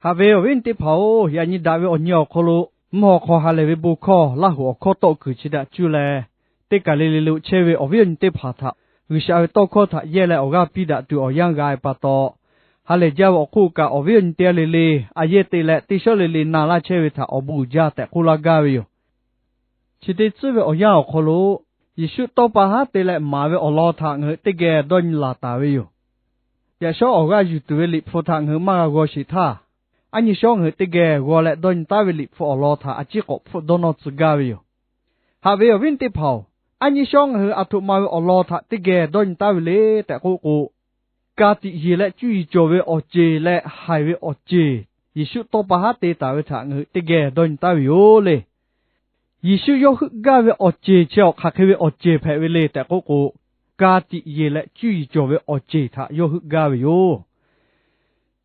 Haꞈ ve awˬ viˉ awˬ nyi teˇ hpaˍ-oˬ, yaꞈ nyi daꞈ ve awˬ nyi awˬ hk'aw lo mvuhˇ haw hk'aw ha lehˬ ve bon hkawˇ Laˇ hoꞈ awˬ hkawˇ tawˆ kuiˬ chi daꞈ cuˇ leh, teˇ kaˬ le le lo chehˇ ve awˬ viˉ awˬ nyi teˇ hpaˍ htaꞈ G'uiˬsha ve tawˇ hkawˇ htaꞈ yehˇ leh awˬ g'aˇ piˇ daꞈ tuˬ awˬ yanˇ g'a ve pa taw, ha lehˬ jaˇ ve awˬ hk'oˆ kaꞈ awˬ viˉ awˬ nyi teˇ g'aˇ le le a yehˇ te leh teˇ shawˉ le le na laˇ chehˇ ve htaꞈ awˬ bon uiˍ jaˇ tehꞈ k'oˆ laˇ gaˇ ve yoˬ. Chi te tcuhˉ ve awˬ yanˇ awˬ hk'aw lo, Yeˍsuˆ tawˇ pa haˉ te leh maˍ ve awˬ lawn htaꞈ ngaˬ hui teˇ geh dawˇ nyi laˬ taˍ ve yoˬ. Yaꞈ shawˉ awˬ g'aˇ yuˬ tuˬ ve Liꞈ hpu htaꞈ ngaˬ hui maˇ g'a g'aw sheˍ htaˇ, aˉ nyi shawˉ ngaˬ hui teˇ geh g'aw leh dawˇ nyi taˉ ve Liꞈ hpu awˬ lawn htaꞈ a ciˉ k'awꞈ hpfuhˆ dawˇ nawˇ tcuh gaˇ ve yoˬ. Haꞈ ve awˬ viˉ teˇ hpaˍ-oˬ, aˉ nyi shawˉ ngaˬ hui a htoꞈ ma ve awˬ lawn htaꞈ teˇ geh dawˇ nyi taˉ ve le tehꞈ k'oˆ k'o, ka tiꞈ yeˬ leh cuˇ yiˍ cawˬ ve awˬ ceˬ leh haiˬ ve awˬ ceˬ, Yeˍsuˆ tawˇ pa haˉ te taˍ ve htaꞈ ngaˬ hui teˇ geh dawˇ nyi taˉ ve yoˬ le. Yeˍsuˆ yawˇ heuˆ gaˇ ve awˬ ceˬ chi awˬ hk'aˬ hk'e ve awˬ ceˬ hpehꞈ ve le tehꞈ k'oˆ k'o, ka tiꞈ yeˬ leh cuˇ yiˍ cawˬ ve awˬ ceˬ htaꞈ yawˇ heuˆ gaˇ ve yoˬ.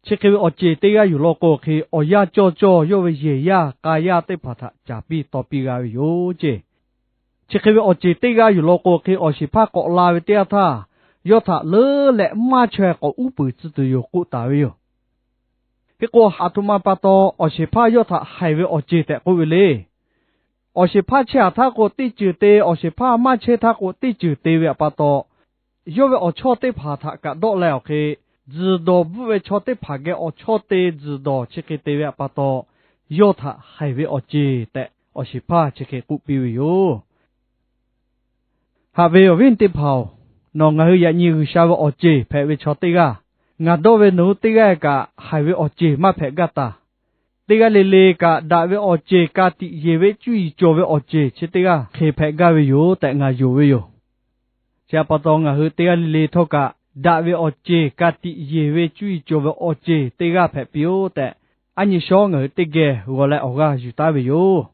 Chi hk'e ve awˬ ceˬ teˇ g'aˇ yuˬ law k'o hk'e, awˬ yanˇ cawˇ cawˇ yawˇ ve yehˬ yaˇ k'a yaˇ teˇ hpaˍ htaꞈ caˍ piˇ taw piˇ g'a ve yoˬ ceˇ. Chi hk'e ve awˬ ceˬ teˇ g'aˇ yuˬ law k'o hk'e, awˬ shehˍ hpaˇ k'awꞈ la ve teˇ yanˇ htaˇ, yawˇ htaꞈ leuˉ leh maˇ chaweh k'awꞈ uˉ peunˍ tcuh tuˬ yoˬ k'oˆ taˍ ve yoˬ. Hk'e k'o, a htoꞈ ma pa taw awˬ shehˍ hpaˇ yawˇ htaꞈ haiˬ ve awˬ ceˬ tehꞈ k'oˆ ve le. Awˬ shehˍ hpaˇ chehˇ aꞈ htaˇ k'o teˇ ceuˬ te, awˬ shehˍ hpaˇ maˇ chehˇ htaˇ k'o teˇ ceuˬ te ve pa taw, yawˇ ve awˬ chawˇ teˇ hpaˍ htaꞈ kaꞈ dawˆ leh awˬ hk'e, tzuhˬ dawˬ bvuhˆ ve chaw teˇ hpaˍ geh awˬ chawˇ te tzuhˬ dawˬ chi hk'e te ve pa taw, yawˇ htaꞈ haiˬ ve awˬ ceˬ tehꞈ awˬ shehˍ hpaˇ chi hk'e k'oˆ piˇ ve yoˬ. Haꞈ ve awˬ viˉ teˇ hpaˍ-oˬ, nawˬ ngaˬ hui yaꞈ nyi G'uiˬsha ve awˬ ceˬ hpehꞈ ve chaw teˇ g'aˇ, ngaˬ dawˇ ve nawˬ hui teˇ g'aˇ kaꞈ haiˬ ve awˬ ceˬ maˇ hpehꞈ gaˇ taˍ. Teˇ g'aˇ le le kaꞈ daꞈ ve awˬ ceˬ, ka tiꞈ yeˬ ve cuˇ yiˍ cawˬ ve awˬ ceˬ chi teˇ g'aˇ hk'e hpehꞈ gaˇ ve yoˬ tehꞈ ngaˬ yonˍ ve yoˬ. Chi pa taw ngaˬ hui teˇ g'aˇ le le htawˇ kaꞈ daꞈ ve awˬ ceˬ, ka tiꞈ yeˬ ve cuˇ yiˍ cawˬ ve awˬ ceˬ teˇ g'aˇ hpehꞈ piˇ-oˆ tehꞈ, aˉ nyi shawˉ ngaˬ hui teˇ geh g'aw leh awˬ g'aˇ yuˬ taˉ ve yoˬ.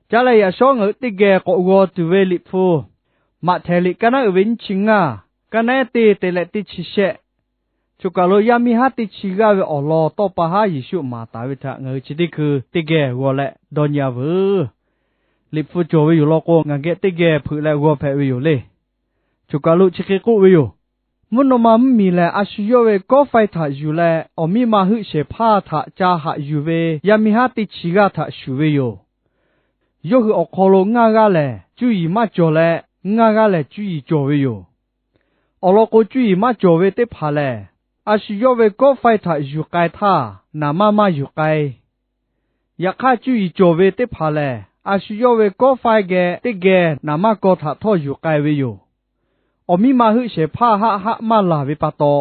Caˉ leh yaꞈ shawˉ ngaˬ hui teˇ geh k'awꞈ g'aw tuˬ ve Liꞈ hpu, Maꞈhtehˍ liꞈ kaˇ naˉ uiˍ ve nyiˇ chi ngaˇ, kaˇ naˉ ehˉ teˇ te leh teˇ chi shehˆ, choˬ kaˬ lo yaˇ miˇ haˉ teˇ chi g'aˇ ve awˬ lawn tawˇ pa haˉ Yeˍsuˆ maˍ taˍ ve htaꞈ ngaˬ hui chi teˇ hkui teˇ geh g'aw leh dawˇ nyi-a veuˬ. Liꞈ hpu cawˬ ve yoˬ law k'o, ngaˬ geh teˇ geh hpeuꞈ leh g'aw hpehꞈ ve yoˬ le. Choˬ kaˬ lo chi hk'e k'oˆ ve yoˬ. Mvuhˇ naw ma mvuhˇmiˬ lehˬ, a shu yawˇ ve kawˆ faiˇ htaꞈ yuˬ leh, awˬ miˇ ma heuˆ shehˍ hpaˇ htaꞈ ca haꞈ yuˬ ve yaˇ miˇ haˉ teˇ chi g'aˇ htaꞈ shuˍ ve yoˬ. Yawˇ hui awˬ hk'aw lo ngaˇ g'aˇ lehˬ cuˇ yiˍ maˇ cawˬ leh, ngaˇ g'aˇ lehˬ cuˇ yiˍ cawˬ ve yoˬ. Awˬ lawn k'o, cuˇ yiˍ maˇ cawˬ ve teˇ hpaˍ lehˬ, a shu yawˇ ve kawˆ faiˇ htaꞈ yuˬ k'ai htaˇ, naˍ manˇ maˇ yuˬ k'ai. Yaꞈ hk'aˇ, cuˇ yiˍ cawˬ ve teˇ hpaˍ lehˬ, a shu yawˇ ve kawˆ faiˇ geh teˇ geh naˍ manˇ kaw htaꞈ htawˇ yuˬ k'ai ve yoˬ. Awˬ miˇ ma heuˆ shehˍ hpaˇ haˆ haˆ maˇ laˬ ve pa taw,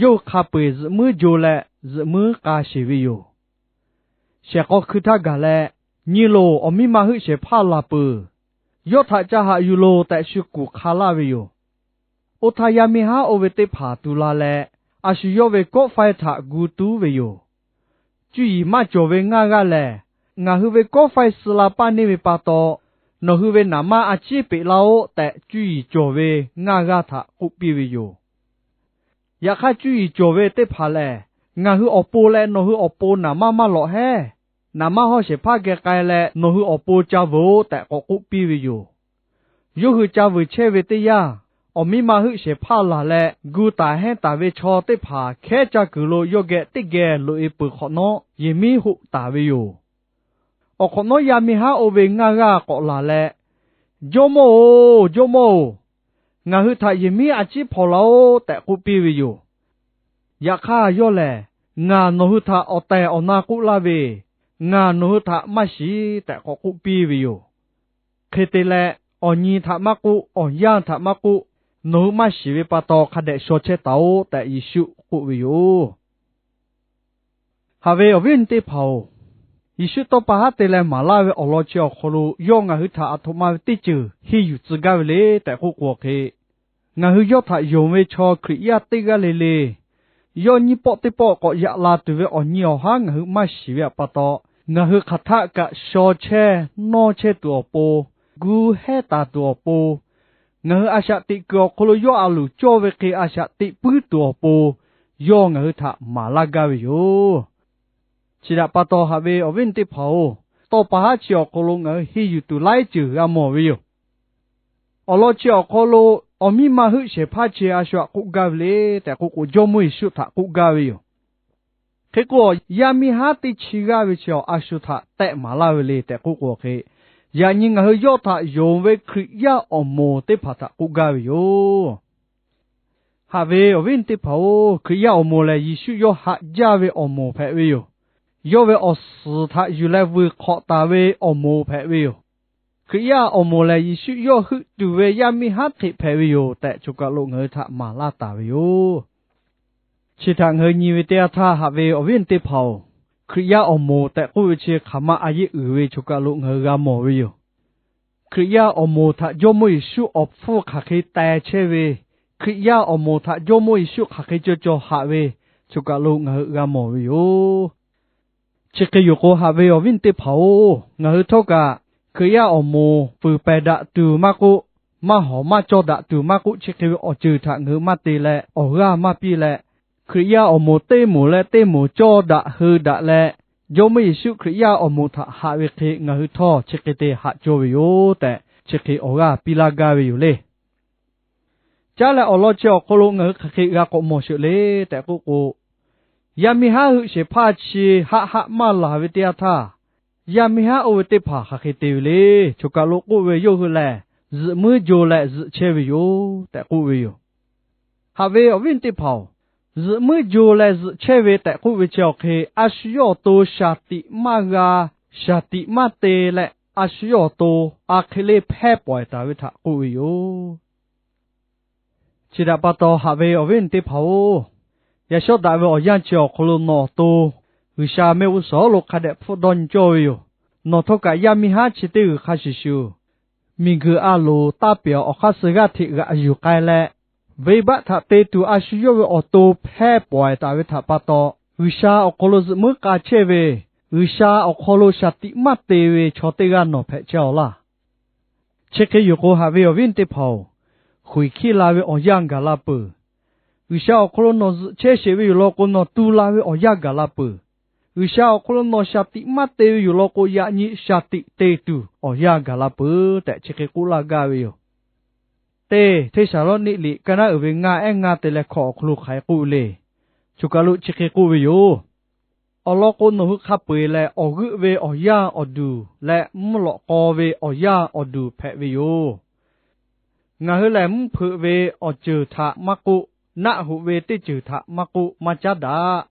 yawˇ hui hk'a peu-eˬ zuhꞈ muiˉ jo leh zuhꞈ muiˉ k'a sheˬ ve yoˬ. Shehˍ k'aw hkui htaˇ gaˬ leh, Nyi loˬ, awˬ miˇ ma heuˆ shehˍ hpaˇ laˬ peuˬ. Yawˇ htaꞈ ca haꞈ yuˬ loˬ tehꞈ shu kuˬ hk'a laˇ ve yoˬ. Oˇ htaˇ, yaˇ miˇ haˉ oˇ ve teˇ hpaˍ tu la leh, a shu yawˇ ve kawˆ faiˇ htaꞈ gu tuˉ ve yoˬ. Cuˇ yiˍ maˇ cawˬ ve ngaˇ g'aˇ lehˬ, Ngaˬ hui ve kawˆ faiˇ suh la paˇ neˇ ve pa taw, nawˬ hui ve naˍ manˇ a ciˉ peꞈ laˇ-oˆ tehꞈ, cuˇ yiˍ cawˬ ve ngaˇ g'aˇ htaꞈ k'oˆ piˇ ve yoˬ. Yaꞈ hk'aˇ, cuˇ yiˍ cawˬ ve teˇ hpaˍ lehˬ, Ngaˬ hui awˬ pon leh nawˬ hui awˬ pon naˍ manˇ maˇ lawꞈ hehˉ. Naˍ manˇ hawˉ shehˍ hpaˇ geh k'ai leh nawˬ hui awˬ pon ca vuiˬ-oˆ tehꞈ k'awꞈ k'oˆ piˇ ve yoˬ. Yawˇ hui ca vuiˬ chehˇ ve teˇ yanˇ, awˬ miˇ ma heuˆ shehˍ hpaˇ laˬ leh gu taˍ hehnˇ taˍ ve chaw teˇ hpaˍ hkehˉ caˇ kuiˬ lo yawˇ geh teˇ geh loꞈ-e peuˬ hk'awꞈ nawˉ, yehˬ miˉ hoˆ taˍ ve yoˬ. Awˬ hk'awꞈ nawˉ, yaˇ miˇ haˉ oˇ ve ngaˇ g'aˇ k'awꞈ laˬ leh, Jawˇmawˇ-oˬ, Jawˇmawˇ-oˬ, ngaˬ hui htaꞈ yehˬ miˉ a ciˉ hpawnˬ laˇ-oˆ tehꞈ k'oˆ piˇ ve yoˬ. Yaꞈ hk'aˇ, yawˇ lehˬ, Ngaˬ nawˬ hui htaꞈ awˬ tehˬ awˬ na k'oˆ laˇ ve, ngaˬ nawˬ hui htaꞈ maˇ shiˍ tehꞈ k'awꞈ k'oˆ piˇ ve yoˬ. Hk'e te leh, awˬ nyi htaꞈ maˇ k'oˆ, awˬ yanˇ htaꞈ maˇ k'oˆ, nawˬ hui maˇ shiˍ ve pa taw hk'a dehꞈ shaw chehˇ taˍ-oꞈ tehꞈ Yeˍsuˆ k'oˆ ve yoˬ. Haꞈ ve awˬ viˉ awˬ nyi teˇ hpaˍ-oˬ, Yeˍsuˆ tawˇ pa haˉ te leh maˍ laˇ ve awˬ lawn chi awˬ hk'aw lo yawˇ ngaˬ hui htaꞈ a htoꞈ ma ve teˇ ceuˬ henˇ yuˬ tcuh gaˇ ve le tehꞈ k'oˆ k'o hk'e, ngaˬ hui yawˇ htaꞈ yonˍ ve chaw Hkriꞈ yaˇ teˇ g'aˇ le le, yawˇ nyiˇ pawˆ teˇ pawˆ k'awꞈ yaꞈ la tuˬ ve awˬ nyi awˬ haˉ ngaˬ hui maˇ shiˍ ve pa taw, ngaˬ hui hk'aˬ htaˆ kaꞈ shaw chehˇ nawˇ chehˇ tuˬ awˬ pon, gu hehˉ taˍ tuˬ awˬ pon, ngaˬ hui a shaꞈ teꞈ kuiˬ awˬ hk'aw lo yawˇ a loˍ cawˇ ve hk'e a shaꞈ teꞈ puiˉ tuˬ awˬ pon, yawˇ ngaˬ hui htaꞈ maˍ laˇ gaˇ ve yoˬ. Chi htaꞈ pa taw, haꞈ ve awˬ viˉ awˬ nyi teˇ hpaˍ-oˬ, tawˇ pa haˉ chi awˬ hk'aw lo ngaˬ hui henˇ yuˬ tuˬ laiˉ ceuˬ g'a mawˬ ve yoˬ. Awˬ lawn chi awˬ hk'aw lo awˬ miˇ ma heuˆ shehˍ hpaˇ chi a shu htaꞈ k'oˆ gaˇ ve le tehꞈ k'oˆ k'o, Jawˇmawˇ Yeˍsuˆ htaꞈ k'oˆ gaˇ ve yoˬ. Hk'e k'o, yaˇ miˇ haˉ teˇ chi g'aˇ ve chi awˬ a shu htaꞈ tehˆ maˍ laˇ ve le tehꞈ k'oˆ k'o hk'e, yaꞈ nyi ngaˬ hui yawˇ htaꞈ yonˍ ve Hkriꞈ yaˇ awˬ moˍ teˇ hpaˍ htaꞈ k'oˆ gaˇ ve yoˬ. Haꞈ ve awˬ viˉ teˇ hpaˍ-oˬ, Hkriꞈ yaˇ awˬ moˍ lehˬ, Yeˍsuˆ yawˇ haꞈ jaˇ ve awˬ moˍ hpehꞈ ve yoˬ. Yawˇ ve awˬ suhˍ htaꞈ yuˬ leh vuiˬ hk'awꞈ taˍ ve awˬ moˍ hpehꞈ ve yoˬ. Hkriꞈ yaˇ awˬ moˍ lehˬ, Yeˍsuˆ yawˇ heuˆ tuˬ ve yaˇ miˇ haˉ hk'e hpehꞈ ve yoˬ tehꞈ, choˬ kaˬ lo ngaˬ hui htaꞈ maˍ laˇ taˍ ve yoˬ. Chi htaꞈ ngaˬ hui nyi ve teˇ yanˇ htaˇ, haꞈ ve awˬ viˉ teˇ hpaˍ-oˬ, Hkriꞈ yaˇ awˬ moˍ tehꞈ k'oˆ ve chi hk'aˬ ma a yeˆ uiˍ ve choˬ kaˬ lo ngaˬ hui g'a mawˬ ve yoˬ. Hkriꞈ yaˇ awˬ moˍ htaꞈ Jawˇmawˇ Yeˍsuˆ awˬ hpfuhˇ hk'aˬ hk'e teh chehˇ ve, Hkriꞈ yaˇ awˬ moˍ htaꞈ Jawˇmawˇ Yeˍsuˆ hk'aˬ hk'e cawˬ cawˬ haꞈ ve, choˬ kaˬ lo ngaˬ hui g'a mawˬ ve yoˬ. Chi hk'e yoˬ k'o, haꞈ ve awˬ viˉ teˇ hpaˍ-oˬ, ngaˬ hui htawˇ kaꞈ Hkriꞈ yaˇ awˬ moˍ fuiˍ pehˬ daꞈ tuˬ maˇ k'oˆ, maˇ hawˍ maˇ cawˇ daꞈ tuˬ maˇ k'oˆ, chi hk'e ve awˬ ceuˬ htaꞈ ngaˬ hui maˇ te leh awˬ g'aˇ maˇ piˇ leh, Hkriꞈ yaˇ awˬ moˍ teˇ moˍ leh teˇ moˍ cawˇ daꞈ hui daꞈ leh, Jawˇmawˇ Yeˍsuˆ Hkriꞈ yaˇ awˬ moˍ htaꞈ haꞈ ve hk'e ngaˬ hui htawˇ chi hk'e te haꞈ cawˇ ve yoˬ tehꞈ, chi hk'e awˬ g'aˇ piˇ laˇ gaˇ ve yoˬ le. Caˉ leh awˬ lawn chi awˬ hk'aw lo ngaˬ hui hk'aˬ hk'e g'a k'awꞈ mawˬ sheˍ le tehꞈ k'oˆ k'o, yaˇ miˇ haˉ heuˆ shehˍ hpaˇ chi haˆ haˆ maˇ laˬ ve teˇ yanˇ htaˇ, yaˇ miˇ haˉ oˇ ve teˇ hpaˍ hk'aˬ hk'e te ve le. Choˬ kaˬ lo k'oˆ ve, yawˇ hui lehˬ zuhꞈ muiˉ jo leh zuhꞈ chehˇ ve yoˬ tehꞈ k'oˆ ve yoˬ. Haꞈ ve awˬ viˉ teˇ hpaˍ-oˬ, zuhꞈ muiˉ jo leh zuhꞈ chehˇ ve tehꞈ k'oˆ ve chi awˬ hk'e, a shu yawˇ awˬ to shaˍ tiꞈ maˇ g'a, shaˍ tiꞈ maˇ te leh, a shu yawˇ awˬ to a hk'e le hpehˇ pawˍ-e taˍ ve htaꞈ k'oˆ ve yoˬ. Chi htaꞈ pa taw, haꞈ ve awˬ viˉ teˇ hpaˍ-oˬ, yaꞈ shawˉ daꞈ ve awˬ yanˇ chi awˬ hk'aw lo nawˬ awˬ to G'uiˬsha mehˆ g'uˇ suhˍ lo hk'a dehꞈ hpfuhˆ dawˇ nyi cawˇ ve yoˬ. Nawˬ htawˇ kaꞈ yaˇ miˇ haˉ chi teˇ g'uiˬ hk'a shuˍ shuˍ, miˬguiˬ a loˍ taˇ peˬ awˬ hk'aˇ suh g'aˇ hteꞈ g'aꞈ yuˬ k'ai leh, venˇbaˆ htaꞈ te tuˬ a shu yawˇ ve awˬ to hpehˇ pawˍ-e taˍ ve htaꞈ pa taw, G'uiˬsha awˬ hk'aw lo zuhꞈ muiˉ k'a chehˇ ve, G'uiˬsha awˬ hk'aw lo shaˍ tiꞈ maˇ te ve chaw teˇ g'aˇ nawˬ hpehꞈ chehˇ-aw laˇ. Chi hk'e yoˬ k'o, haꞈ ve awˬ viˉ teˇ hpaˍ-oˬ, k'oꞈ-e hkiˇ la ve awˬ yanˇ gaˬ la peuˬ. G'uiˬsha awˬ hk'aw lo nawˬ zuhꞈ chehˇ sheˍ ve yoˬ law k'o, nawˬ tu la ve awˬ yanˇ gaˬ la peuˬ. G'uiˬsha awˬ hk'aw lo nawˬ shaˍ tiꞈ maˇ te ve yoˬ law k'o, yaꞈ nyi shaˍ tiꞈ te tuˬ awˬ yanˇ gaˬ la peuˬ tehꞈ, chi hk'e k'oˆ laˇ gaˇ ve yoˬ. Teˇ Hteˇsaˍlawˇniˆ liꞈ ka naˉ uiˍ ve ngaˇ ehˉ ngaˇ te leh hkawꞈ awˬ hk'aw lo hk'aˬ hk'e k'oˆ ve le. Choˬ kaˬ lo chi hk'e k'oˆ ve yoˬ. Awˬ lawn k'o, nawˬ hui hk'a peu-eˬ lehˬ, awˬ g'euˆ ve awˬ yanˇ awˬ duˬ leh mvuhˇ lawꞈ k'aw ve awˬ yanˇ awˬ duˬ hpehꞈ ve yoˬ. Ngaˬ hui lehˬ, mvuhˇ hpeuꞈ ve awˬ ceuˬ htaꞈ maˇ k'oˆ, naˆ hoꞈ ve teˇ ceuˬ htaꞈ maˇ k'oˆ, maˇ caˉ daꞈ.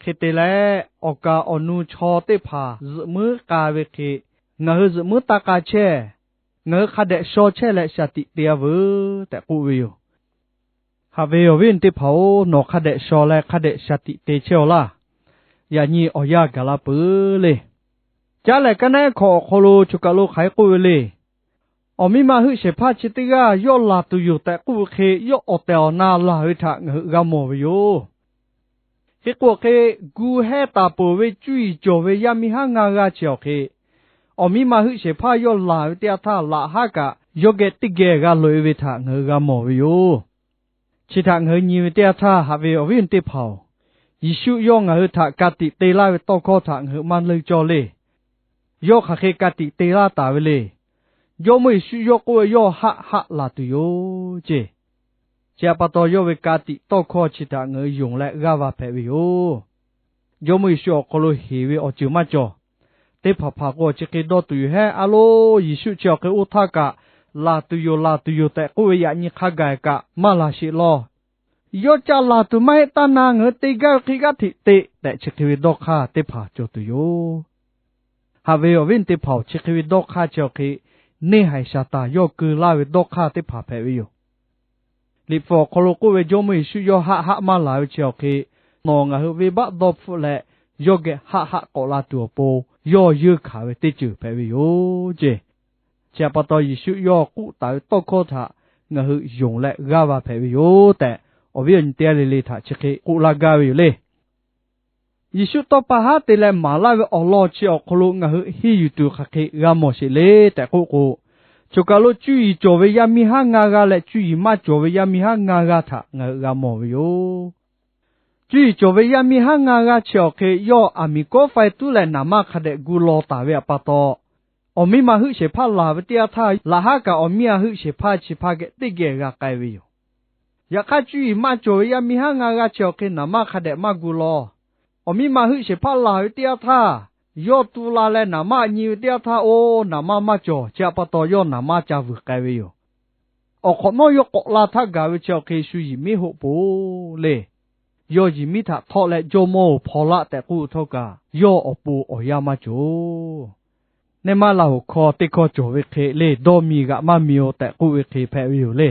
Hk'e te leh, awˬ kaˍ awˬ nu chaw teˇ hpaˍ zuhꞈ muiˉ k'a ve hk'e, ngaˬ hui zuhꞈ muiˉ taˇ k'a chehˇ. Ngaˬ hui hk'a dehꞈ shaw chehˇ leh shaˍ tiꞈ te-a veuˬ tehꞈ k'oˆ ve yoˬ. Haꞈ ve awˬ viˉ teˇ hpaˍ-oˬ, nawˬ hk'a dehꞈ shaw leh hk'a dehꞈ shaˍ tiꞈ te chehˇ-aw laˇ. Yaꞈ nyi awˬ yanˇ gaˬ la peuˬ le. Caˉ lehˬ, ka naˉ ehˉ hkawꞈ awˬ hk'aw lo choˬ kaˬ lo hk'aˬ hk'e k'oˆ ve le. Awˬ miˇ ma heuˆ shehˍ hpaˇ chi teˇ g'aˇ yawˇ laˬ tuˬ yoˬ tehꞈ k'oˆ ve hk'e, yawˇ awˬ tehˬ awˬ na laˬ ve htaꞈ ngaˬ hui g'a mawˬ ve yoˬ. Hk'e k'o hk'e, gu hehˇ taˍ peuˬ ve cuˇ yiˍ cawˬ ve yaˇ miˇ haˉ ngaˇ g'aˇ chi awˬ hk'e, awˬ miˇ ma heuˆ shehˍ hpaˇ yawˇ laˬ ve teˇ yanˇ htaˇ, laꞈ haˉ kaꞈ yawˇ geh teˇ geh g'a loꞈ-e ve htaꞈ ngaˬ hui g'a mawˬ ve yoˬ. Chi htaꞈ ngaˬ hui nyi ve teˇ yanˇ htaˇ, haꞈ ve awˬ viˉ teˇ hpaˍ-oˬ, Yeˍsuˆ yawˇ ngaˬ hui htaꞈ ka tiꞈ te laˇ ve tawˇ hkawˇ htaꞈ ngaˬ hui maˇ leunˇ cawˇ le. Yawˇ hk'aˬ hk'e ka tiꞈ te laˇ taˍ ve le. Jawˇmawˇ Yeˍsuˆ yawˇ k'oˆ ve, yawˇ haˆ haˆ laˬ tuˬ yoˬ ceˇ. Chi htaꞈ pa taw, yawˇ ve ka tiꞈ tawˇ hkawˇ chi htaꞈ ngaˬ hui yonˍ leh g'aˇ va hpehꞈ ve yoˬ. Jawˇmawˇ Yeˍsuˆ awˬ hk'aw lo heˍ ve awˬ ceuˬ maˇ cawˬ. Teˇ hpaˍ hpaˍ k'o, chi hk'e dawˇ tuˬ yoˬ hehˉ. A loˉ, Yeˍsuˆ chi awˬ hk'e oˇ htaˇ kaꞈ, laˬ tuˬ yoˬ, laˬ tuˬ yoˬ tehꞈ k'oˆ ve yaꞈ nyi hk'a gaˬ kaꞈ maˇ laˬ sheˍ law. Yawˇ ca laˬ tuˬ maˇ heˆ taˇ na, ngaˬ hui te gaˇ ve hk'e g'aˇ hteꞈ te tehꞈ, chi hk'e ve dawˇ hk'aˇ teˇ hpaˍ cawˬ tuˬ yoˬ. Haꞈ ve awˬ viˉ teˇ hpaˍ-oˬ, chi hk'e ve dawˇ hk'aˇ chi awˬ hk'e, neˇ haiˬ Saˍtanˍ yawˇ keu laˇ ve dawˇ hk'aˇ teˇ hpaˍ hpehꞈ ve yoˬ. Liꞈ hpu awˬ hk'aw lo k'oˆ ve, Jawˇmawˇ Yeˍsuˆ yawˇ haˆ haˆ maˇ laˬ ve chi awˬ hk'e, nawˬ ngaˬ hui venˇbaˆ dawˇ hpfuhˆ leh, yawˇ geh haˆ haˆ k'awꞈ la tuˬ awˬ pon, yawˇ yeunˇ hkanˍ ve teˇ ceuˬ hpehꞈ ve yoˬ ceˇ. Chi htaꞈ pa taw, Yeˍsuˆ yawˇ k'oˆ taˍ ve tawˇ hkawˇ htaꞈ ngaˬ hui yonˍ leh g'aˇ va hpehꞈ ve yoˬ tehꞈ, awˬ viˉ awˬ nyi teˇ g'aˇ le le htaꞈ chi hk'e k'oˆ laˇ gaˇ ve yoˬ le. Yeˍsuˆ tawˇ pa haˉ te leh maˍ laˇ ve awˬ lawn chi awˬ hk'aw lo ngaˬ hui henˇ yuˬ tuˬ hk'aˬ hk'e g'a mawˬ sheˍ le tehꞈ k'oˆ k'o, choˬ kaˬ lo cuˇ yiˍ cawˬ ve yaˇ miˇ haˉ ngaˇ g'aˇ leh cuˇ yiˍ maˇ cawˬ ve yaˇ miˇ haˉ ngaˇ g'aˇ htaꞈ ngaˬ hui g'a mawˬ ve yoˬ. Cuˇ yiˍ cawˬ ve yaˇ miˇ haˉ ngaˇ g'aˇ chi awˬ hk'e, yawˇ aˬ miˍ kawˉ faiˇ tuˉ leh naˍ manˇ hk'a dehꞈ gu law taˍ ve htaꞈ pa taw, awˬ miˇ ma heuˆ shehˍ hpaˇ laˬ ve teˇ yanˇ htaˇ, laꞈ haˉ kaꞈ awˬ miˇ ma heuˆ shehˍ hpaˇ chi hpaˇ geh teˇ geh g'a k'ai ve yoˬ. Yaꞈ hk'aˇ, cuˇ yiˍ maˇ cawˬ ve yaˇ miˇ haˉ ngaˇ g'aˇ chi awˬ hk'e naˍ manˇ hk'a dehꞈ maˇ gu law. awˬ miˇ ma heuˆ shehˍ hpaˇ laˬ ve teˇ yanˇ htaˇ, yawˇ tu la leh naˍ manˇ nyi ve teˇ yanˇ htaˇ, oˇ naˍ manˇ maˇ cawˬ. Chi htaꞈ pa taw yawˇ naˍ manˇ ca vuiˬ k'ai ve yoˬ. Awˬ hk'awꞈ nawˉ yawˇ k'awꞈ la htaˇ gaˬ ve chi awˬ hk'e shu yinˍ miˉ hoˆ peuˬ le. Yawˇ yinˍ miˉ htaꞈ htawˆ leh, Jawˇmawˇ-oˬ, hpaw laˆ tehꞈ k'oˆ htawˇ kaꞈ, yawˇ awˬ pon awˬ yanˇ maˇ cawˬ. Neˇ maˇ laˬ hoꞈ hkawˇ teˇ hkawˇ cawˬ ve hk'e le, Dawˇ miˬ g'aꞈ maˇ miˬ-oˬ tehꞈ k'oˆ ve hk'e hpehꞈ ve yoˬ le.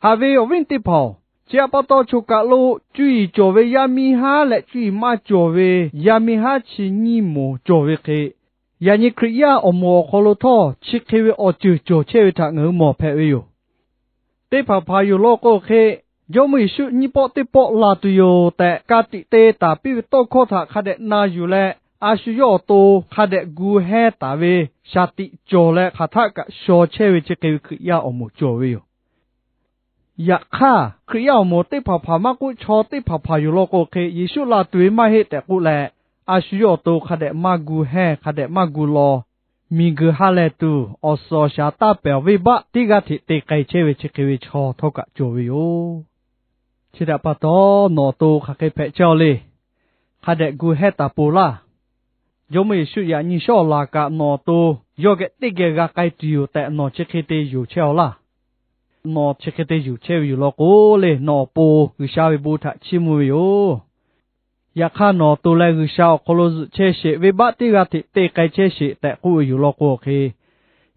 Haꞈ ve awˬ viˉ teˇ hpaˍ-oˬ, chi htaꞈ pa taw choˬ kaˬ lo cuˇ yiˍ cawˬ ve yaˇ miˇ haˉ leh cuˇ yiˍ maˇ cawˬ ve yaˇ miˇ haˉ chi nyiˇ moˍ cawˬ ve hk'e, yaꞈ nyi Hkriꞈ yaˇ awˬ moˍ awˬ hk'aw lo htawˇ chi hk'e ve awˬ ceuˬ cawˬ chehˇ ve htaꞈ ngaˬ hui mawˬ hpehꞈ ve yoˬ. Teˇ hpaˍ hpaˍ yoˬ law k'o hk'e, Jawˇmawˇ Yeˍsuˆ nyiˇ pawˆ teˇ pawˆ laˬ tuˬ yoˬ tehꞈ ka tiꞈ te taˍ piˇ ve tawˇ hkawˇ htaꞈ hk'a dehꞈ na yuˬ leh, a shu yawˇ awˬ to hk'a dehꞈ gu hehnˇ taˍ ve, shaˍ tiꞈ cawˬ leh hk'aˬ htaˆ kaꞈ shaw chehˇ ve chi hk'e ve Hkriꞈ yaˇ awˬ moˍ cawˬ ve yoˬ. Yaꞈ hk'aˇ, Hkriꞈ yaˇ awˬ moˍ teˇ hpaˍ hpaˍ maˇ k'oˆ, chaw teˇ hpaˍ hpaˍ yoˬ law k'o hk'e, Yeˍsuˆ laˬ tuˬ ve maˇ heˆ tehꞈ k'oˆ leh, a shu yawˇ awˬ to hk'a dehꞈ maˇ gu hehnˇ, hk'a dehꞈ maˇ gu law, miˬguiˬ ha lehˬ tuˬ awˬ suhˍ awˬ shaˍ taˇ pehˬ awˬ venˇbaˆ teˇ g'aˇ hteꞈ te k'ai chehˇ ve chi hk'e ve chaw htawˇ kaꞈ cawˬ ve yoˬ. Chi htaꞈ pa taw, nawˬ awˬ to hk'aˬ hk'e hpehꞈ chehˇ-aw le. Hk'a dehꞈ gu hehnˇ taˍ peuˬ laˇ. Jawˇmawˇ Yeˍsuˆ yaꞈ nyi shawˉ awˬ laˬ kaꞈ nawˬ awˬ to yawˇ geh teˇ geh g'a k'ai tuˬ yoˬ tehꞈ nawˬ chi hk'e te yonˍ chehˇ-aw laˇ. Nawˬ chi hk'e te yonˍ chehˇ ve yoˬ law k'o le, nawˬ awˬ pon G'uiˬsha ve bon htaꞈ chiˇ mvuh ve yoˬ. Yaꞈ hk'aˇ, nawˬ awˬ to leh G'uiˬsha awˬ hk'aw lo zuhꞈ chehˇ sheˍ, venˇbaˆ teˇ g'aˇ hteꞈ te k'ai chehˇ sheˍ tehꞈ k'oˆ ve yoˬ law k'o hk'e,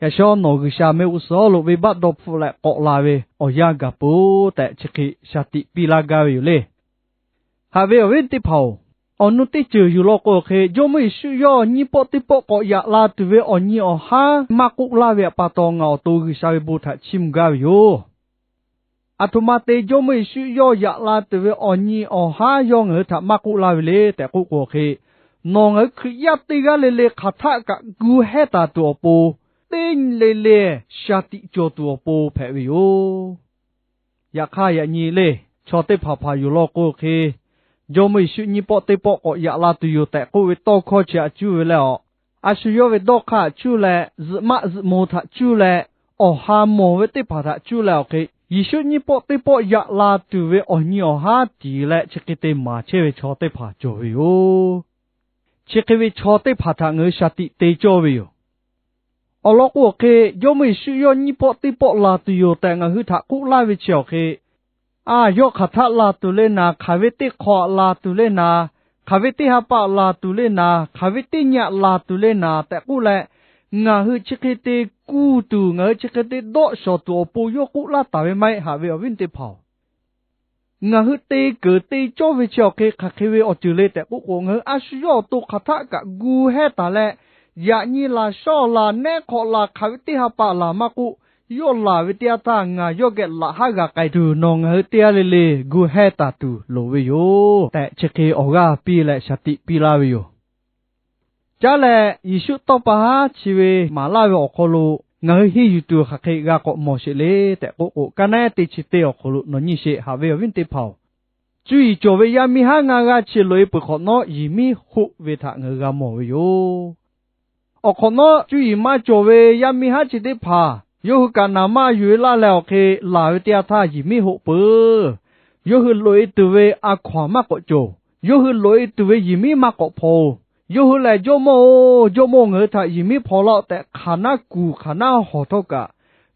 yaꞈ shawˉ nawˬ G'uiˬsha mehˆ g'uˇ suhˍ lo venˇbaˆ dawˇ hpfuhˆ leh k'awꞈ la ve awˬ yanˇ gaˬ peuˬ tehꞈ chi hk'e shaˍ tiꞈ piˇ laˇ gaˇ ve yoˬ le. Haꞈ ve awˬ viˉ teˇ hpaˍ-oˬ, awˬ nu teˇ ceuˬ yoˬ law k'o hk'e, Jawˇmawˇ Yeˍsuˆ yawˇ nyiˇ pawˆ teˇ pawˆ k'awꞈ yaꞈ la tuˬ ve awˬ nyi awˬ haˉ maˇ k'oˆ laˇ ve htaꞈ pa taw, ngaˬ awˬ to G'uiˬsha ve bon htaꞈ chiˇ mvuh gaˇ ve yoˬ. Aˬ htoꞈ ma te Jawˇmawˇ Yeˍsuˆ yawˇ yaꞈ la tuˬ ve awˬ nyi awˬ haˉ yawˇ ngaˬ hui htaꞈ maˇ k'oˆ laˇ ve le tehꞈ k'oˆ k'o hk'e, nawˬ ngaˬ hui Hkriꞈ yaˇ teˇ g'aˇ le le hk'aˬ htaˆ kaꞈ gu hehnˇ taˍ tuˬ awˬ pon, teˇ le le shaˍ tiꞈ cawˬ tuˬ awˬ pon hpehꞈ ve yoˬ. Yaꞈ hk'aˇ, yaꞈ nyi le, chaw teˇ hpaˍ hpaˍ yoˬ law k'o hk'e, Jawˇmawˇ Yeˍsuˆ nyiˇ pawˆ teˇ pawˆ k'awꞈ yaꞈ la tuˬ yoˬ tehꞈ k'oˆ ve tawˇ hkawˇ chi htaꞈ cuˇ ve leh awˬ, a shu yawˇ ve dawˇ hk'aˇ htaꞈ cuˇ leh, zuhꞈ maˆ zuhꞈ mo htaꞈ cuˇ leh, awˬ ha mawˬ ve teˇ hpaˍ htaꞈ cuˇ leh awˬ hk'e, Yeˍsuˆ nyiˇ pawˆ teˇ pawˆ yaꞈ la tuˬ ve awˬ nyi awˬ haˉ tiˍ leh chi hk'e te maˍ chehˇ ve chaw teˇ hpaˍ cawˬ ve yoˬ. Chi hk'e ve chaw teˇ hpaˍ htaꞈ ngaˬ hui shaˍ tiꞈ te cawˇ ve yoˬ. Awˬ lawn k'o hk'e, Jawˇmawˇ Yeˍsuˆ yawˇ nyiˇ pawˆ teˇ pawˆ laˬ tuˬ yoˬ tehꞈ ngaˬ hui htaꞈ k'oˆ laˇ ve chi awˬ hk'e, a, yawˇ hk'aˬ htaˆ laˬ tuˬ le naˍ, hk'aˬ ve teˇ hk'awꞈ laˬ tuˬ le naˍ, hk'aˬ ve teˇ ha pa laˬ tuˬ le naˍ, hk'aˬ ve teˇ nyi laˬ tuˬ le naˍ tehꞈ k'oˆ leh, ngaˬ hui chi hk'e te kuˬ tuˬ, ngaˬ hui chi hk'e te dawˆ shawˍ tuˬ awˬ pon yawˇ k'oˆ laˇ taˍ ve maˇ heˆ. Haꞈ ve awˬ viˉ teˇ hpaˍ-oˬ, ngaˬ hui te keunˍ te cawˇ ve chi awˬ hk'e hk'aˬ hk'e ve awˬ ceuˬ le tehꞈ k'oˆ k'o, ngaˬ hui a shu yawˇ awˬ to hk'aˬ htaˆ kaꞈ gu hehnˇ taˍ leh, yaꞈ nyi laˬ, shawˉ laˬ, nehˉ hk'awꞈ laˬ, hk'aˬ ve teˇ ha pa laˬ maˇ k'oˆ, yawˇ laˬ ve teˇ yanˇ htaˇ ngaˬ yawˇ geh laꞈ haˉ g'a k'ai tuˬ nawˬ ngaˬ hui teˇ g'aˇ le le gu hehnˇ taˍ tuˬ loˍ ve yoˬ tehꞈ chi hk'e awˬ g'aˇ piˇ leh shaˍ tiꞈ piˇ laˇ ve yoˬ. Caˉ leh Yeˍsuˆ tawˇ pa haˉ chi ve maˍ laˇ ve awˬ hk'aw lo ngaˬ hui henˇ yuˬ tuˬ hk'aˬ hk'e g'a k'awꞈ mawˬ sheˍ le tehꞈ k'oˆ k'o, kaˇ naˉ teˇ chi teˇ awˬ hk'aw lo nawˬ nyi sheˍ. Haꞈ ve awˬ viˉ teˇ hpaˍ-oˬ, cuˇ yiˍ cawˬ ve yaˇ miˇ haˉ ngaˇ g'aˇ chi loꞈ-e peuˬ hk'awꞈ nawˉ yinˍ miˉ hoˆ ve htaꞈ ngaˬ hui g'a mawˬ ve yoˬ. Awˬ hk'awꞈ nawˉ cuˇ yiˍ maˇ cawˬ ve yaˇ miˇ haˉ chi teˇ hpaˍ yawˇ hui kaꞈ naˍ manˇ yuˬ-e laˇ leh awˬ hk'e laˬ ve teˇ yanˇ htaˇ yinˍ miˉ hoˆ peuˬ. Yawˇ hui loꞈ-e tuˬ ve a hkaw-anˬ maˇ k'awꞈ cawˬ. Yawˇ hui loꞈ-e tuˬ ve yinˍ miˉ maˇ k'awꞈ hpaw-oˬ. Yawˇ hui lehˬ, Jawˇmawˇ-oˬ, Jawˇmawˇ, ngaˬ hui htaꞈ yinˍ miˉ hpaw laˇ-oˆ tehꞈ hk'aˬ naˉ kuˬ hk'aˬ naˉ hawˬ htawˇ kaꞈ,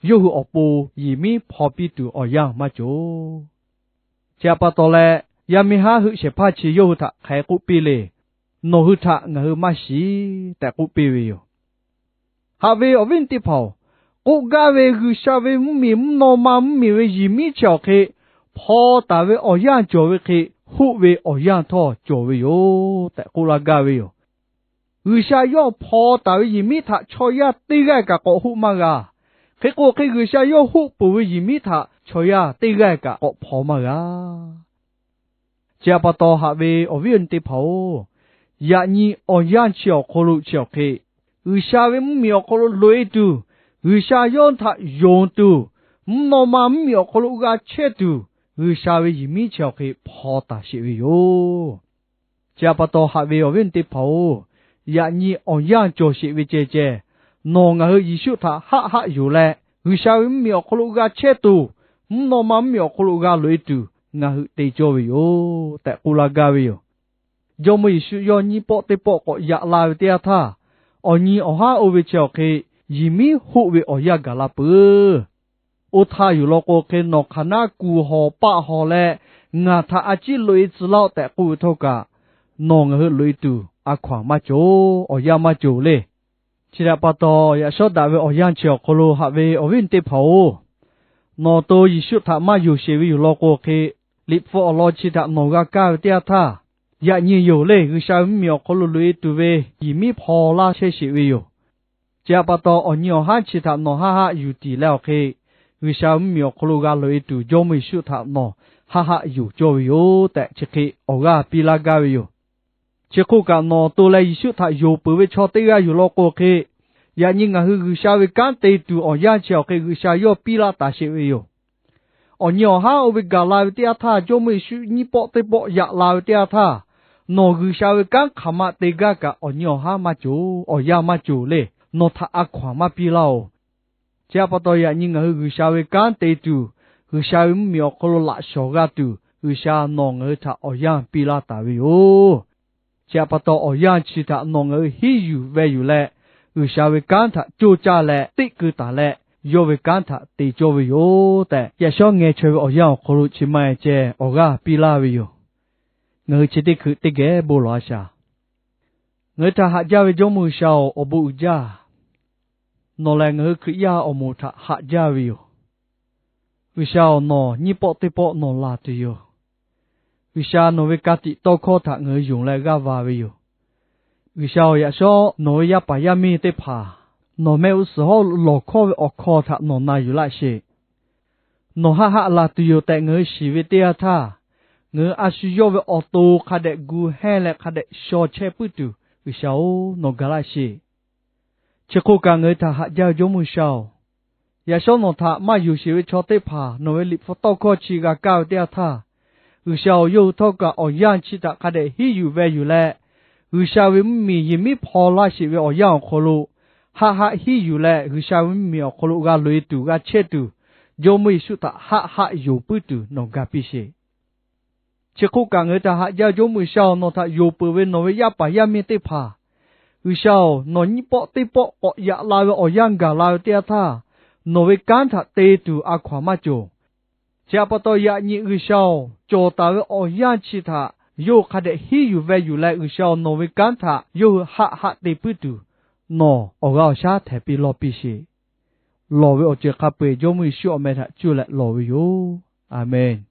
yawˇ hui awˬ pon yinˍ miˉ hpaw piˇ tuˬ awˬ yanˇ maˇ cawˬ. Chi htaꞈ pa taw leh, yaˇ miˇ haˉ heuˆ shehˍ hpaˇ chi yawˇ hui htaꞈ hk'aˬ hk'e k'oˆ piˇ le. Nawˬ hui htaꞈ ngaˬ hui maˇ shiˍ tehꞈ k'oˆ piˇ ve yoˬ. Haꞈ ve awˬ viˉ teˇ hpaˍ-oˬ, k'oˆ gaˇ ve G'uiˬsha ve mvuhˇmiˬ mvuhˇ naw ma mvuhˇmiˬ ve yinˍ miˉ chi awˬ hk'e hpaw taˍ ve awˬ yanˇ cawˬ ve hk'e, hoˆ ve awˬ yanˇ htawˇ cawˬ ve yoˬ tehꞈ k'oˆ laˇ gaˇ ve yoˬ. G'uiˬsha yawˇ hpaw taˍ ve yinˍ miˉ htaꞈ chaw yaˇ teˇ g'aˇ kaꞈ k'awꞈ hoˆ maˇ g'a. Hk'e k'o hk'e, G'uiˬsha yawˇ hoˆ peuˬ ve yinˍ miˉ htaꞈ chaw yaˇ teˇ g'aˇ kaꞈ k'awꞈ hpaw maˇ g'a. Chi htaꞈ pa taw, haꞈ ve awˬ viˉ awˬ nyi teˇ hpaˍ-oˬ, yaꞈ nyi awˬ yanˇ chi awˬ hk'aw lo chi awˬ hk'e, G'uiˬsha ve mvuhˇmiˬ awˬ hk'aw lo loꞈ-e tuˬ, G'uiˬsha yawˇ htaꞈ yonˍ tuˬ, mvuhˇ naw ma mvuhˇmiˬ awˬ hk'aw lo g'a chehˇ tuˬ, G'uiˬsha ve yinˍ miˉ chi awˬ hk'e hpaw taˍ sheˍ ve yoˬ. Chi htaꞈ pa taw, haꞈ ve awˬ viˉ awˬ nyi teˇ hpaˍ-oˬ, yaꞈ nyi awˬ yanˇ cawˬ sheˍ ve ceh ceh, nawˬ ngaˬ hui Yeˍsuˆ htaꞈ haˆ haˆ yonˍ leh, G'uiˬsha ve mvuhˇmiˬ awˬ hk'aw lo g'a chehˇ tuˬ, mvuhˇ naw ma mvuhˇmiˬ awˬ hk'aw lo g'a loꞈ-e tuˬ, ngaˬ hui te cawˇ ve yoˬ tehꞈ k'oˆ laˇ gaˇ ve yoˬ. Jawˇmawˇ Yeˍsuˆ yawˇ nyiˇ pawˆ teˇ pawˆ k'awꞈ yaꞈ la ve teˇ yanˇ htaˇ, awˬ nyi awˬ haˉ oˇ ve chi awˬ hk'e yehˬ miˉ hoˆ ve awˬ yanˇ gaˬ la peuˬ. Oˇ htaˇ yoˬ law k'o hk'e nawˬ hk'aˬ naˆ kuˬ hawˬ paˆ hawˬ leh, ngaˬ htaꞈ a ciˉ loꞈ-e tcuh laˇ-oˆ tehꞈ k'oˆ ve htawˇ kaꞈ, nawˬ ngaˬ hui loꞈ-e tuˬ a hkaw-anˬ maˇ cawˬ, awˬ yanˇ maˇ cawˬ le. Chi htaꞈ pa taw, yaꞈ shawˉ daꞈ ve awˬ yanˇ chi awˬ hk'aw lo haꞈ ve awˬ viˉ teˇ hpaˍ-oˬ, nawˬ to Yeˍsuˆ htaꞈ maˇ yonˍ sheˍ ve yoˬ law k'o hk'e, Liꞈ hpu awˬ lawn chi htaꞈ nawˬ g'a kaˇ ve teˇ yanˇ htaˇ, yaꞈ nyi yoˬ le, G'uiˬsha ve mvuhˇmiˬ awˬ hk'aw lo loꞈ-e tuˬ ve yehˬ miˉ hpaw laˇ chehˇ sheˍ ve yoˬ. Chi htaꞈ pa taw, awˬ nyi awˬ haˉ chi htaꞈ nawˬ haˆ haˆ yuˬ tiˍ leh awˬ hk'e, G'uiˬsha ve mvuhˇmiˬ awˬ hk'aw lo g'a loꞈ-e tuˬ Jawˇmawˇ Yeˍsuˆ htaꞈ nawˬ haˆ haˆ yonˍ cawˇ ve yoˬ tehꞈ chi hk'e awˬ g'aˇ piˇ laˇ gaˇ ve yoˬ. Chi hk'oˆ kaꞈ, nawˬ to leh Yeˍsuˆ htaꞈ yonˍ peuˬ ve chaw teˇ g'aˇ yoˬ law k'o hk'e, yaꞈ nyi ngaˬ hui G'uiˬsha ve kanˉ te tuˬ awˬ yanˇ chi awˬ hk'e G'uiˬsha yawˇ piˇ laˇ taˍ sheˍ ve yoˬ. Awˬ nyi awˬ haˉ oˇ ve gaˬ la ve teˇ yanˇ htaˇ, Jawˇmawˇ Yeˍsuˆ nyiˇ pawˆ teˇ pawˆ yaꞈ la ve teˇ yanˇ htaˇ, nawˬ G'uiˬsha ve kanˉ hk'aˬ ma te gaˇ kaꞈ awˬ nyi awˬ haˉ maˇ cawˬ, awˬ yanˇ maˇ cawˬ le. Nawˬ htaꞈ a hkaw-anˬ maˇ piˇ laˇ-oˬ. Chi htaꞈ pa taw, yaꞈ nyi ngaˬ hui G'uiˬsha ve kanˉ te tuˬ, G'uiˬsha ve mvuhˇmiˬ awˬ hk'aw lo laꞈ shawˍ g'a tuˬ, G'uiˬsha nawˬ ngaˬ hui htaꞈ awˬ yanˇ piˇ laˇ taˍ ve yoˬ. Chi htaꞈ pa taw, awˬ yanˇ chi htaꞈ nawˬ ngaˬ hui hiˉ yuˬ ve yoˬ leh, G'uiˬsha ve kanˉ htaꞈ coˇ caˇ leh teˆ keu taˍ leh, yawˇ ve kanˉ htaꞈ te cawˇ ve yoˬ tehꞈ, yaꞈ shawˉ ngeh chaweh ve awˬ yanˇ awˬ hk'aw lo chi ma-e ceh awˬ g'aˇ piˇ laˇ ve yoˬ. Ngaˬ hui chi teˇ hkui teˇ geh bon lawˬ-a shaˍ. Ngaˬ hui htaꞈ haꞈ jaˇ ve Jawˇmawˇ G'uiˬsha-oˬ, awˬ bon uiˍ jaˇ. Nawˬ lehˬ ngaˬ hui Hkriꞈ yaˇ awˬ moˍ htaꞈ haꞈ jaˇ ve yoˬ. G'uiˬsha-oˬ, nawˬ nyiˇ pawˆ teˇ pawˆ nawˬ laˬ tuˬ yoˬ. G'uiˬsha, nawˬ ve ka tiꞈ tawˇ hkawˇ htaꞈ ngaˬ hui yonˍ leh g'aˇ va ve yoˬ. G'uiˬsha-oˬ, yaꞈ shawˉ nawˬ ve yaˇ paˍ yaˇ miˇ teˇ hpaˍ nawˬ mehˆ g'uˇ suhˍ hawˉ lawˬ hkawˇ ve awˬ hkaw htaꞈ nawˬ na yuˬ laˇ sheˍ. Nawˬ haˆ haˆ laˬ tuˬ yoˬ tehꞈ ngaˬ hui shiˍ ve teˇ yanˇ htaˇ, ngaˬ hui a shu yawˇ ve awˬ to hk'a dehꞈ gu hehnˇ leh hk'a dehꞈ shaw chehˇ puiˉ tuˬ, G'uiˬsha-oˬ, nawˬ ga laˇ sheˍ. Chi hk'oˆ kaꞈ, ngaˬ hui htaꞈ haꞈ jaˇ ve Jawˇmawˇ G'uiˬsha-oˬ, yaꞈ shawˉ nawˬ htaꞈ maˇ yonˍ sheˍ ve chaw teˇ hpaˍ nawˬ ve Liꞈ hpu tawˇ hkawˇ chi g'a kaˇ ve teˇ yanˇ htaˇ, G'uiˬsha-oˬ, yawˇ hui htawˇ kaꞈ awˬ yanˇ chi htaꞈ hk'a dehꞈ hiˉ yuˬ ve yoˬ leh, G'uiˬsha ve mvuhˇmiˬ yehˬ miˉ hpaw laˇ sheˍ ve awˬ yanˇ awˬ hk'aw lo, haˆ haˆ hiˉ yuˬ leh G'uiˬsha ve mvuhˇmiˬ awˬ hk'aw lo g'a loꞈ-e tuˬ g'a chehˇ tuˬ, Jawˇmawˇ Yeˍsuˆ htaꞈ haˆ haˆ yonˍ puiˉ tuˬ nawˬ ga piˇ sheˍ. Chi hk'oˆ kaꞈ, ngaˬ hui htaꞈ haꞈ jaˇ ve Jawˇmawˇ G'uiˬsha-oˬ, nawˬ htaꞈ yonˍ peuˬ ve nawˬ ve yaˇ paˍ yaˇ miˇ teˇ hpaˍ, G'uiˬsha-oˬ, nawˬ nyiˇ pawˆ teˇ pawˆ k'awꞈ yaꞈ la ve awˬ yanˇ gaˬ la ve teˇ yanˇ htaˇ, nawˬ ve kanˉ htaꞈ te tuˬ a hkaw-anˬ maˇ cawˬ. Chi htaꞈ pa taw, yaꞈ nyi G'uiˬsha-oˬ, cawˬ taˍ ve awˬ yanˇ chi htaꞈ yawˇ hui hk'a dehꞈ hiˉ yuˬ ve yoˬ leh, G'uiˬsha-oˬ, nawˬ ve kanˉ htaꞈ yawˇ hui haˆ haˆ te puiˉ tuˬ, nawˬ awˬ g'a awˬ shaˉ htehˍ piˇ lawˇ piˇ sheˍ. Lawˬ ve awˬ ceuˬ hk'a peu-eˬ Jawˇmawˇ Yeˍsuˆ awˬ meh htaꞈ cuˇ leh lawˬ ve yoˬ. Aˬmenˍ.